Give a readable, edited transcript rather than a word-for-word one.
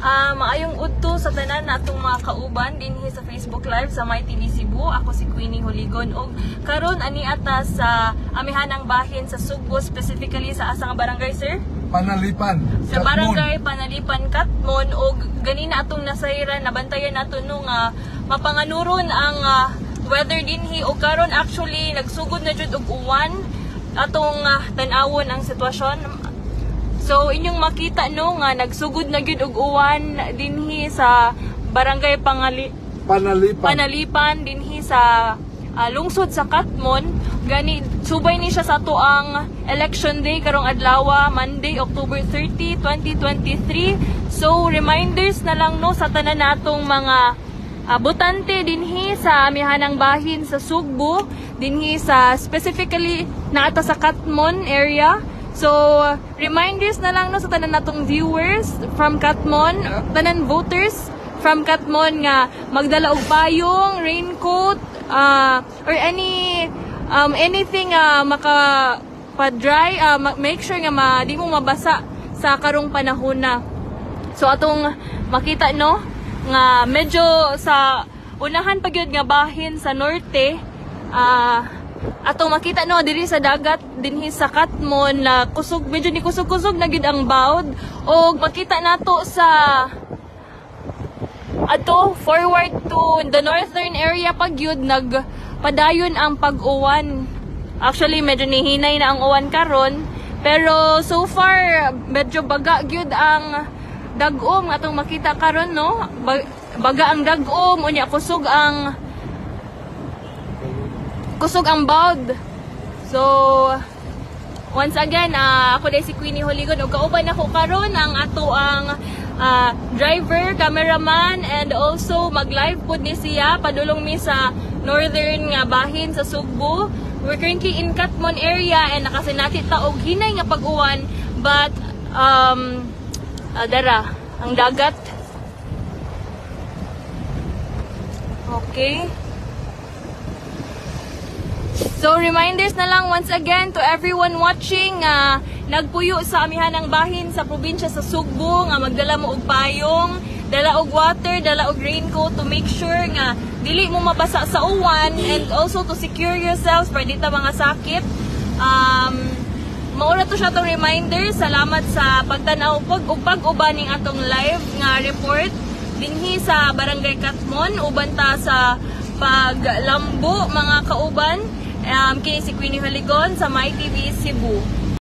Maayong udto sa tanan natong mga kauban dinhi sa Facebook Live sa My TV Cebu. Ako si Queenie Holigon og karon ani ata sa amihanang bahin sa Sugbo, specifically sa asa nga barangay, sir? Panalipan. Sa Katmon. Barangay Panalipan, Katmon. Og ganina atong nasayran, nabantayan nato no nga mapanganuron ang weather dinhi, og karon actually nagsugod na jud og uwan. Atong tan-awon ang sitwasyon. So inyong makita no nga nagsugod na gyud og uwan dinhi sa Barangay Panalipan. Panalipan dinhi sa lungsod sa Katmon. Gani subay ni siya sa ato ang election day karong adlaw, Monday, October 30, 2023. So reminders na lang no sa tanan natong mga botante dinhi sa amihanang bahin sa Sugbo, dinhi sa specifically naata sa Katmon area. So, reminders na lang no sa tanan natong viewers from Katmon, tanan voters from Katmon nga magdala og payong, raincoat, or anything maka pa-dry, make sure nga di mo mabasa sa karong panahon na. So atong makita no nga medyo sa unahan pa gyud nga bahin sa norte, atong makita no diri sa dagat dinhi sa Katmon na kusog, medyo ni kusog-kusog na gyud ang bawd, og makita nato sa ato forward to the northern area pag gyud nagpadayon ang pag-uwan. Actually, medyo nihinay na ang uwan karon, pero so far medyo baga gyud ang dag-om atong makita karon no. Baga ang dag-om, unya kusog ang bawd. So once again, ako diay si Queenie Holigon ug kauban ako karon ang ato ang driver, cameraman, and also mag-live pod ni siya padulong mi sa northern nga bahin sa Sugbo. We're currently in Katmon area and nakasinati ta og hinay nga pag-uwan, but dara ang dagat. Okay. So reminders na lang once again to everyone watching nga nagpuyo sa amihanang bahin sa probinsya sa Sugbo nga magdala mo og payong, dala og water, dala og raincoat to make sure nga dili mo mabasa sa uwan and also to secure yourselves para di ta mga sakit. Mao na to siya tong reminder. Salamat sa pagtan-aw pag ug pag-uban ning atong live nga report dinhi sa Barangay Katmon, uban ta sa paglambo, mga kauban. Kini si Queenie Haligon sa My TV Cebu.